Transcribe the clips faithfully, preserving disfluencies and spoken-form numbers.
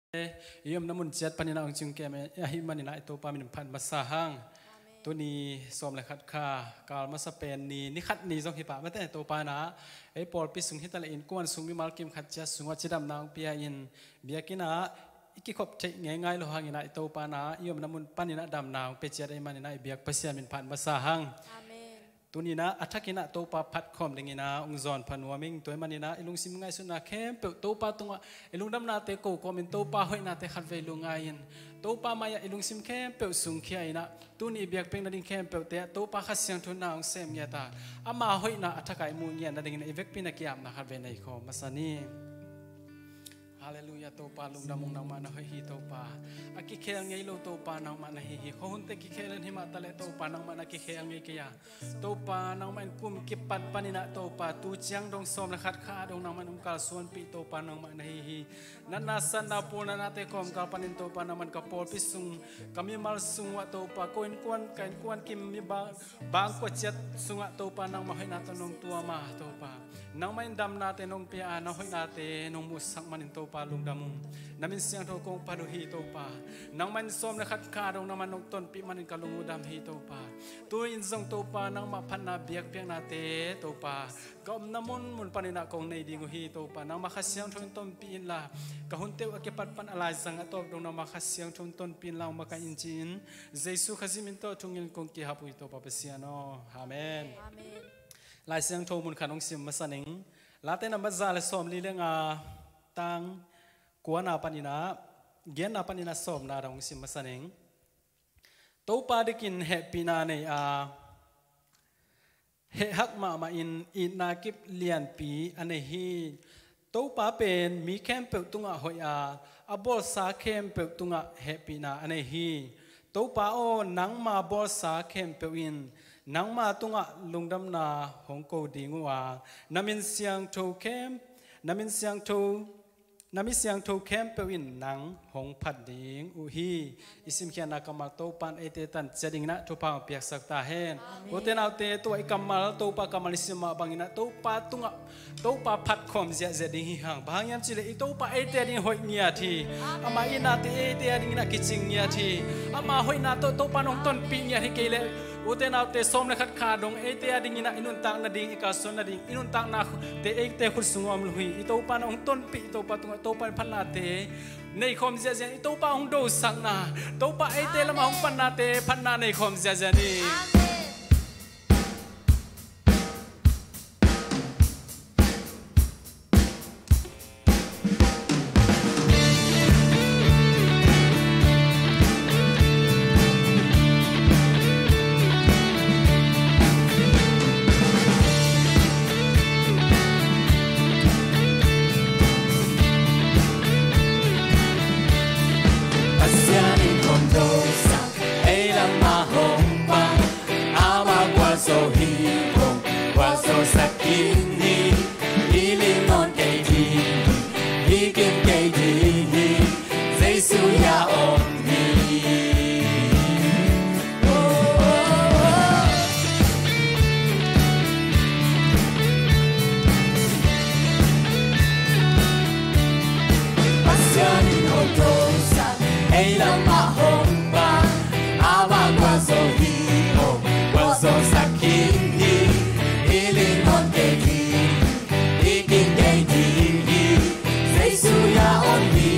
I omna mun ciat panin ah hong cium kem ahih manin ah i Topa min phat masa hang. Tuni sawm le khat kha kal masa pen ni, ni khat ni zong hi pah mate, Topa in ah ei pawlpi sung hi ta leh innkuan sung mimal kim khat ciat sungah cidamna hong pia in, biakinn ah i kikhop theih ngeingai lo hangin ah i Topa in ah i omna mun panin ah damna hong pia ciat ahih manin ah i biak Pasian min phat masa hang. Tuni in ah a thakin ah Topa phat khawm dingin ah hong zawn pha nuam ing. Tua ahih manin ah i lungsim ngaihsutna khempeuh Topa tungah, i lungdamnate ko kawmin Topa hoihnate khatvei lungngai in, Topa mai-ah i lungsim khempeuh sungkhia in ah tuni i biakpiak nading khempeuhte ah Topa Kha Siangtho in ah hong sem ngiat a, ama hoihna a thak ah i muh ngiat nadingin ah i vekpi in ah ki-apna khatvei nei khawm masa ni. Halleluiah, Topa lungdam ung, nangmah na hoih hi Topa. A kikhel ngei lo Topa nangmah na hi hi. Khuahunte kikhel in hi mah ta leh Topa nangmah na kikhel ngei kei a, Topa nangmah in kum kipat panin ah Topa tu ciang dong sawm le khat kha dong nangmah in hong kalsuanpih Topa nangmah na hi hi. Natna satna pulnate kawmkal panin Topa nangmah in ka pawlpi sung, ka mimal sung uah Topa, ko innkuan, ka innkuan kim mi ba bangkua ciat sungah Topa nangmah hoihna tawh nong tuam a Topa, nangmah in damnate nong pia a, na hoihnate nong muhsak manin Topa lungdam ung. Na min siangtho kong phat uh hi Topa. Nangmah in sawm le khat kha dong nangmah nong tonpih manin ka lung uh dam hi Topa. Tu-in zong Topa nangmah phatna biakpiaknate Topa ka omna munmun panin ah kong nei ding uh hi Topa. Nangmah Kha Siangtho in tonpih inla, ka hunte uh a kipat pan a laizang a tawp dong nangmah Kha Siangtho in tonpih inla hong makaih in ci-in Jesu Khazih min tawh thungen kong kihap uh hi Topa Pasian aw. Amen. Lai Siangtho mun khat hong sim masa ning. Late nambat za le sawmli le nga, tang kuana panin ah, giatna panin ah sawmna dong hong sim masa ning. Topa dikin hehpihna nei a, hehhak mahmahin itna kip lianpi a nei hi. Topa pen mi khempeuh tungah hoih a, a bawlsa khempeuh tungah hehpihna a nei hi. Topa aw, nangma bawlsa khempeuh in nangma tungah lungdamna hong ko ding uh a, na min siangtho khem, na min siangtho, na mi siangtho khempeuh in nang hong phat ding uh hi. I simkhiatna kammal Topa in eite tan cia dingin ah thupha hong piaksak ta hen. Ute naute, tua i kammal, Topa kammal i sim mah bangin ah Topa tungah Topa phat khawm ziahziah ding hi hang. Bang hang hiam cih leh i Topa eite ading hoih ngiat hi. Ama itnate eite adingin ah kicing ngiat hi. Ama hoihna tawh Topa in hong tonpih ngiat hi kei leh, ute naute, sawm le khat kha dong eite adingin ah i nuntak nading, i kalsuan nading, i nuntaknate eite khut sungah om lo hi. I Topa in hong tonpih, i Topa tungah Topa in phatnate nei khawm ziahziah, i Topa hong dosakna, Topa eite lamah hong phatnate phatna nei khawm ziahziah ni. Pasian in hong dosak, ei lamah hong pang, amah gualzo hi, hong gualzosak khin hi. Hi ling nawn kei ding hi, hi kim kei ding hi, Jesu hiah om hi. Oh, oh, oh. Pasian in hong dosak, ei lamah hong pang, amah gualzo hi, hong gualzosak khin hi. Hi ling nawn kei ding hi, hi kim kei ding hi, Jesu hiah om hi.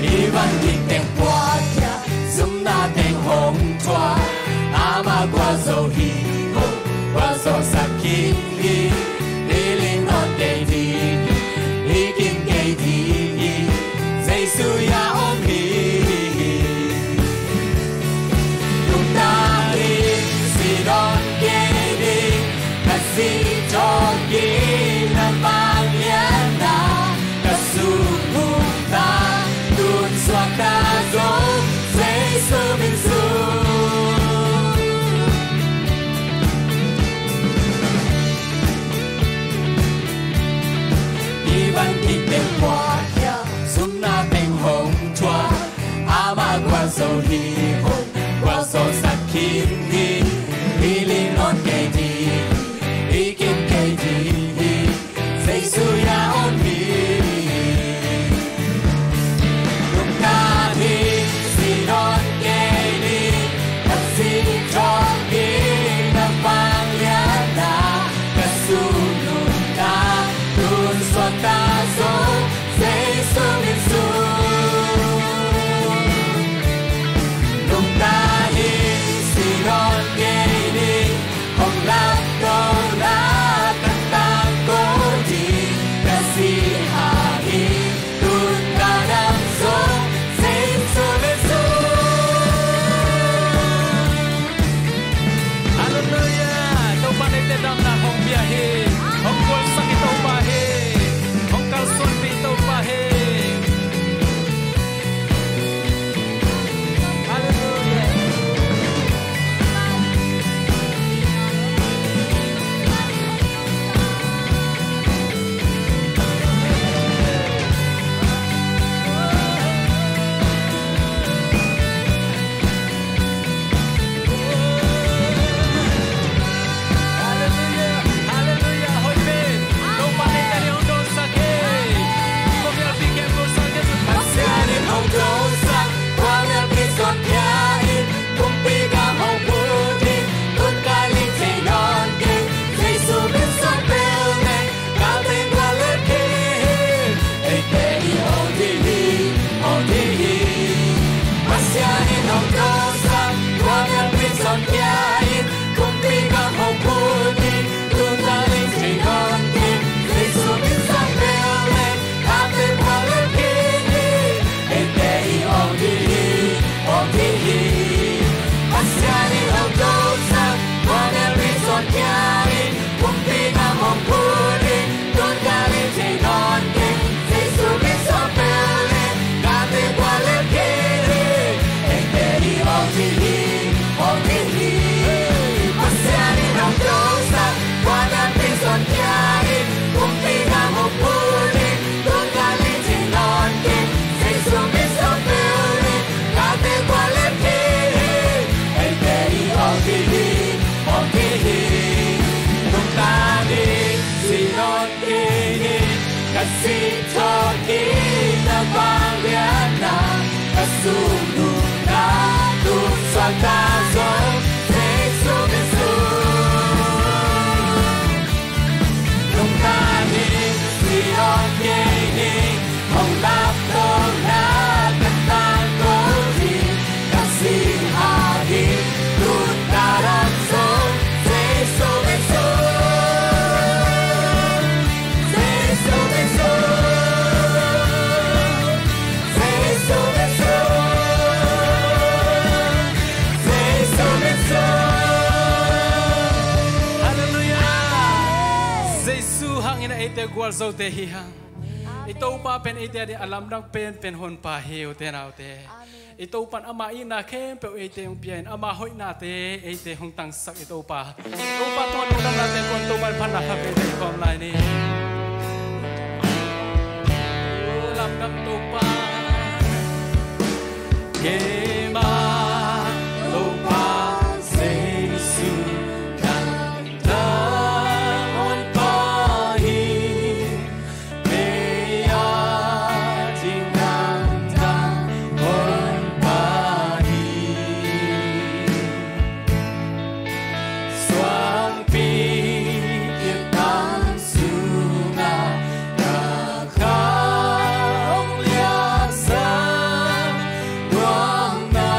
Hih van gik teng puak khia, zumna teng hong thuak, amah gualzo hi, hong gualzosak khin hi. Hi ling nawn kei ding hi, hi kim kei ding hi, Jesu hiah om hi. Nuntak in si dawn kei ding, ka si thawk in na vangliatna, ka sung hong tang, tun suakta zong Jesu min sung. Sih thawhkikna vangliatna, ka sung nunna tun suakta zong Jesu min sung. Nungta ning, sih awk ngei ning, hong laptawhna ka tangko hi. Ka sih ading tun ka dam zong Jesu min sung. Jesu min sung. Jesu min sung. Jesu min sung. Halleluiah. Jesu hangin a eite gualzote hi hang. I Topa pen eite ading a lamdang penpen Honpa hi, ute naute. I Topa'n ama itna khempeuh eite hong pia in, ama hoihnate eite hong tangsak i Topa. Topa tungah lungdamnate kong, Topa in phatna khak eite i kawm lai ni. O lamdang Topa. Keimah Topa Jesu nang tang Honpa hi. Kei a ding nang tang Honpa hi. Suangpi kip tang sungah ka kha hong liaksak, ruangna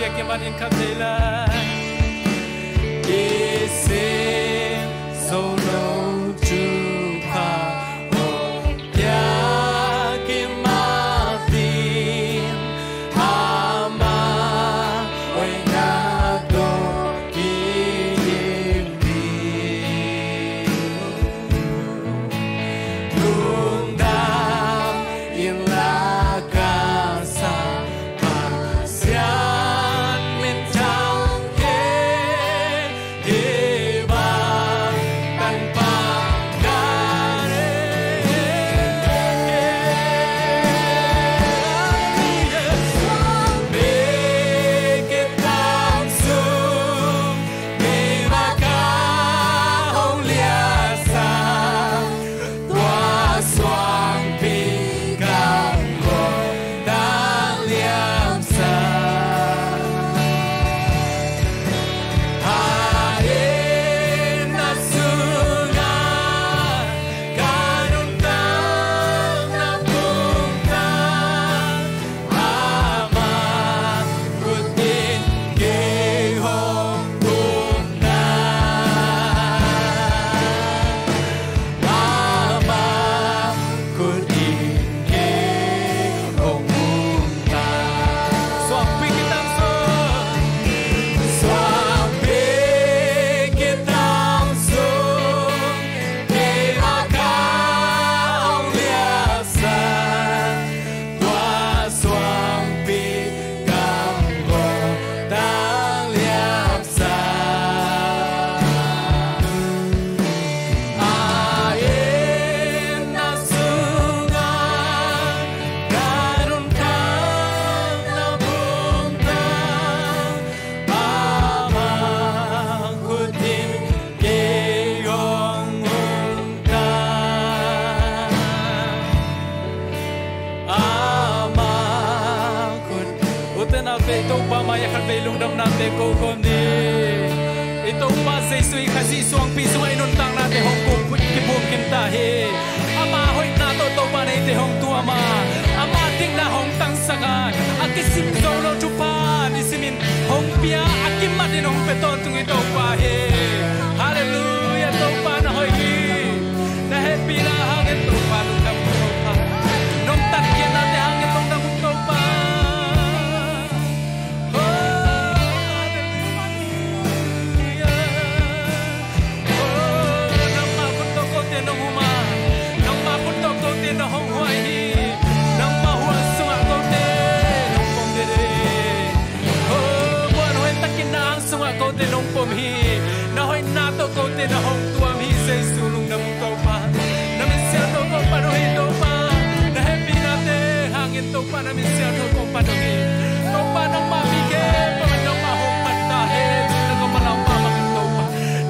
Kimat in khat thei lai. I sim zo lo thupha hong pia kimat in, ama hoihna tawh kidim ding. Lungdam in la ka sa Pasian minthang kei, hi bang tanpha ka nei. Suangpi kitam sung keimah ka hong liatsak, tua suangpi kam hong tang liamsak. A inn a sungah ka nuntak na pumtak, ama khut in kei hong pumtak. Ama khut in kei hong pumtak. Suangpi kitam sung, suangpi kitam sung keimah ka hong liatsak, tua suangpi kam hong tang liamsak. A inn a sungah ka nuntak na pumtak, ama khut in kei hong pumtak. Ama khut. Ute naute, i Topa mai-ah khatvei lungdamnate ko khawm ni. I Topa Jesu i Khazih suangpi sungah i nuntaknate hong pum, kiphum kim ta hi. Ama hoihna tawh Topa na eite hong tuam a, ama dikna hong tangsak a, a kisim zo lo thupha nisimin hong pia, a kimat in hong pia tawntung i Topa hi. Halleluiah, Topa na hoih hi. Na hehpihna hangin Topa lungdam ko Topa. Nong tatkhiatnate hangin lungdam ko Topa. Oh, halleluiah. Oh, nangmah khut tawh kote nong hum a, nangmah khut tawh kote nong hong huai hi. Nangmah huan sungah kote nong pom dede. Oh, muanhuai takin na ang sungah kote nong pom hi. Na hoihna tawh kote na hong tuam hi. Jesu lungdam ung Topa. Na min siangtho kong pan uh hi Topa. Na hehpihnate hangin Topa na min siangtho kong pan uh hi. Topa nangmah mi khempeuh in nangmah hong phat ta hen. Na ka palampa bangin Topa,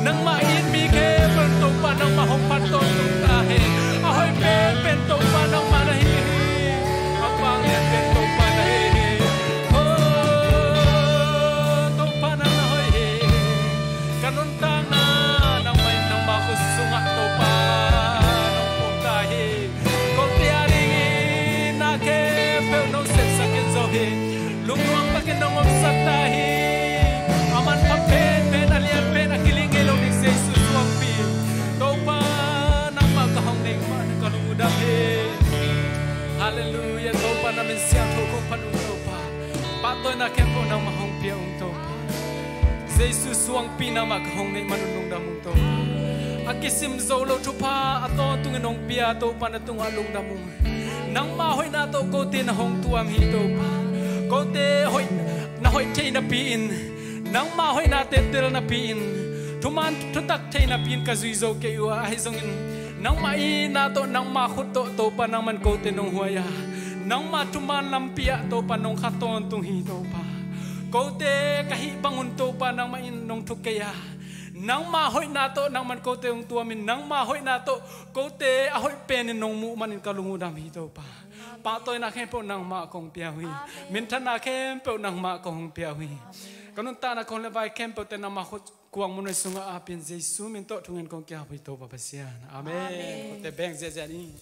nangmah it mi khempeuh in Topa nangmah hong phat tawntung ta hen. A hoih penpen Topa nangmah na hi hi. A vanglian pen Topa na hi hi. Oh, Topa nang na hoih hi. Ka nuntakna nangmah in nangmah khut sungah Topa nong pum ta hi. Kote adingin na khempeuh nong sepsak khin zo hi. Lungnuam takin nong omsak ta hi. A manpha penpen, a lian pen, a kiling ngei lo ding Jesu suangpi, Topa nangmah ka hong neih mah na ka lung uh dam hi. Halleluiah, Topa na min siangtho kong pan uh Topa. Pahtawina khempeuh nangmah hong pia ung Topa. Jesu suangpi nangmah ka hong neih man un lungdam ung Topa. A kisim zo lo thupha a tawntungin hong pia Topa na tungah lungdam ung. Nangmah hoihna tawh kote na hong tuam hi Topa. Kote hoih, na hoih thei napi-in, nangmah hoihnate tel napi-in, thuman thutak thei napi-in ka zui zo kei uh a, ahi zongin nangmah itna tawh, nangmah khut tawh Topa nangman kote nong huai a, nangmah thuman lampi ah Topa nong kha tawntung hi Topa. Kote ka hih bangun Topa nangmah in nong thuk kei a, nangmah hoihna tawh nangman kote hong tuamin, nangmah hoihna tawh kote a hoih penin nong muh manin ka lung uh dam hi Topa. Pahtawina khempeuh nangmah kong pia uh hi. Amen. Minthanna khempeuh nangmah kong pia uh hi. Amen. Ka nuntakna kong le vai khempeuhte nangmah khut kuang mun sungah apin Jesu min tawh thungen kong kiap uh hi Topa Pasian. Amen. Amen. Kote beng ziahziah ni.